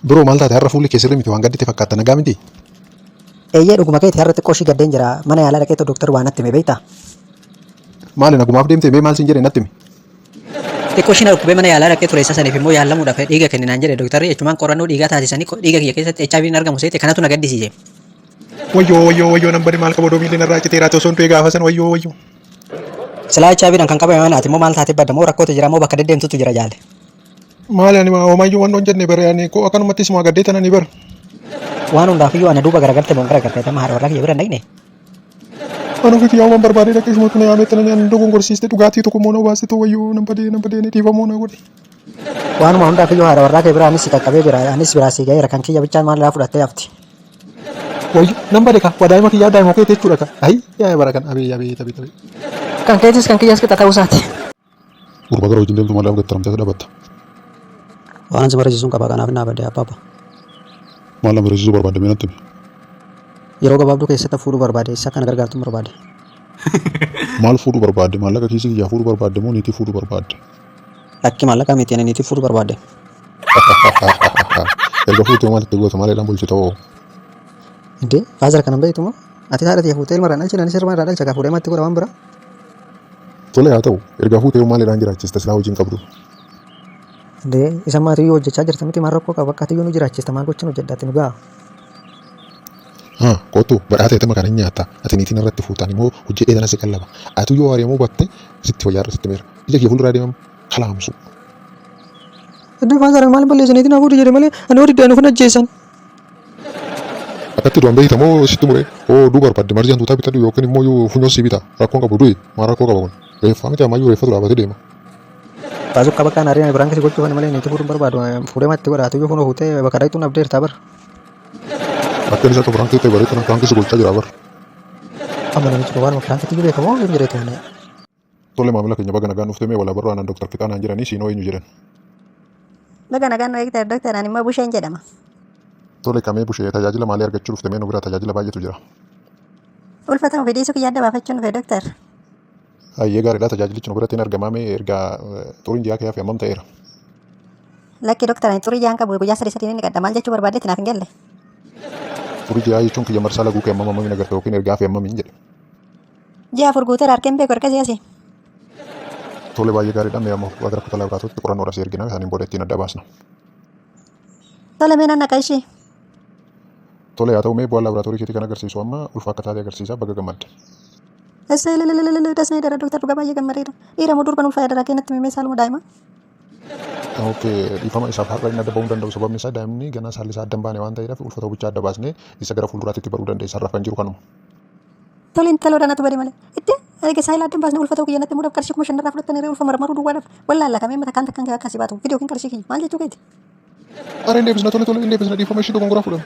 Biroo maal taate har'a fuulli kee sirrii miti waan gaddite fakkaata nagaa miti? Eeyyee dhuguma keeti har'a xiqqoo ishii gaddeen jira. Mana yaalaa dhaqeetu dooktar waa natti hime beektaa? Maali nagumaaf deemte mee maal siin jedhe natti himi? Xiqqoo ishii na dhukkubee mana yaalaa dhaqee ture isa saniif immoo yaalamuudhaaf dhiiga kenni naan jedhe dooktarri jechumaan qorannoo dhiigaa taasisanii dhiiga kiyya keessatti HIV hin argamu seete kanatu na gaddisiise. Wayyoo wayyoo wayyoo nan bade maal qaba odoo miilli narraa citeeraati osoo hin du'e gaafa san wayyoo wayyoo. Silaa HIV dhaan kan qabame mana ati immoo maal taatee badda moo rakkootu jira moo bakka deddeemtutu jira jaale. Maali ani homaayyuu waan hin jenne bare ani koo akkanumatti isuma gaddee tana ni bara. Waan hundaafiyyuu ana duuba garagalte moo garagalte tama haadha warraa kiyya bira hin dhaqne. Ani ofii kiyyaa waan barbaadee dhaqee isuma tuna yaamee tana ani dogongorsiiste dhugaatii tokko immoo na obaastee wayyoo nan badee nan badee ni dhiifamoo na godhe. Waanuma hundaafiyyuu haadha warraa kee bira anis si qaqqabee jira anis biraa si ga'eera kan kiyya bichaan maal irraa fudhattee hafti. Wayyo nan bade ka waa daa'ima kiyyaa daa'ima keeti jechuudha ka. Ayi yaa bara kan abee abee tabe tabe. Kan keetis kan kiyyas qixa ta'uu isaati. Gurbaa gara wajjin deemtu maalaaf gattaramtee as dhabatta. Waan si barsiisuun qaba kanaaf naa badee abbaaba. Maal na barsiisuu barbaadde mee natti himi. Yeroo gabaabduu keessatti fuudhuu barbaade isa kana gargaartuun barbaade. Maal fuudhuu barbaadde maallaqa kiisii kiyyaa fuudhuu barbaadde moo niitii fuudhuu barbaadde? Lakki maallaqa miti ani niitii fuudhuu barbaade. Erga fuutee maal itti goota maaliidhaan bulchita hoo? Indee father kanan beektu moo? Ati haadha tiyya fuutee ilma irraa dhalchine anis ilma irraa dhalcha gaa fuudhee matti godha waan biraa. Tole haa ta'u erga fuutee maaliidhaan jiraachista silaa hojiin qabdu? Indee isa maatiyyuu hojjechaa jirta miti maal rakkoo qaba bakka atiyyuu nu jiraachista maal gochuun hojjedha ati nu ga'a. Haa kootu badhaatee atama kana hin nyaatta ati niitiin irratti fuutaan immoo hojjedhee tana si qallaba atu yoo ari'amuu batte sitti wayyaarra sitti meera ija kiyya fuulduraa deemam kalaamsu. Indee father maal balleessa niitiin haa fuudhu jedhe malee ani hoo diddaan ofin ajjeesan. Akkatti du'an beekta moo sitti muree hoo duu barbaadde marzii hantuutaa bitadhu yookiin immoo yoo funyoo sii bita rakkoon qabu du'i maal rakkoo qaba kun reeffaa miti ammayyuu reeffatu dhaabatee deema. Baazukka bakka ani ari'ame biraan kasi gochuuf ani malee niitii fuudhuun barbaadu fuudhee matti godha atiyyuu kunoo fuutee bakka dhaqxuun abdeertaa bar. Akka inni akka biraan ta'e bareedu kan si gochaa jira bar. Amma namichi kun waanuma prank itti beekamoo hin jedheetu malee. Tole maamila keenya baga nagaan dhuftee mee walaa barruu aanaan Dr. Fixaa naan jedhanii siinoo eenyu jedhan. Baga nagaan nu eegte Dr. Ani immoo Busheen jedhama. Tole kamee Bushee tajaajila maalii argachuu dhufte mee nu bira tajaajila baay'eetu jira. Ulfa ta'uu fi dhiisuu kiyya adda baafachuun dhufe Dr. Hayyee gaariidha tajaajilichi nu biratti hin argamaa mee erga xuriin ji'aa kee hafe hammam ta'eera? Lakki Dr. Ani xurii ji'aan qabu guyyaa sadii sadiin inni qadda maal jechuu barbaaddetti naaf hin galle. Xurii ji'aa jechuun kiyya marsaa laguu kee hammam hammamiin agarta yookiin erga hafe hammamiin jedhe. Ji'a 4 guuteera harkeen beeku ergasii asii. Tole baay'ee gaariidha mee amma gara kutaa laaboraatootti qorannoodhaaf si ergina isaaniin booda ittiin adda baasna. Tole mee nan naqa ishii. Tole haa ta'u mee bu'aan laaboraatoorii keetii kan agarsiisu amma ulfa akka taate agarsiisa baga gammadde. Essee lelelelele das na jedheera doktar dhugaa baay'ee gammadeera. Dhiira moo durban ulfaa'e adaraa kee natti himi mee saaluma daa'ima. Okay, dhiifama isaaf har'a inni adda bahuu hin danda'u sababni isaa daa'imni ganaa saalli isaa adda hin baane waan ta'eedhaaf ulfa ta'uu bichaa adda baasnee isa gara fuulduraatti itti baruu dandeessa har'aaf kan jiru kanuma. Tole intaloodha natu bade malee. Itti erga saayilaa adda hin baasne ulfa ta'uu kiyya natti himuudhaaf qarshii 5,000 narraa fudhattanii ree ulfa marmaruu duwwaadhaaf wallaalla kamee mata kaan takkaan kee akka si baatu fidi yookiin qarshii kiyya maal jechuu keeti. Are hin deebisna tole tole hin deebisna dhiifama ishii dogongoraa fudhame.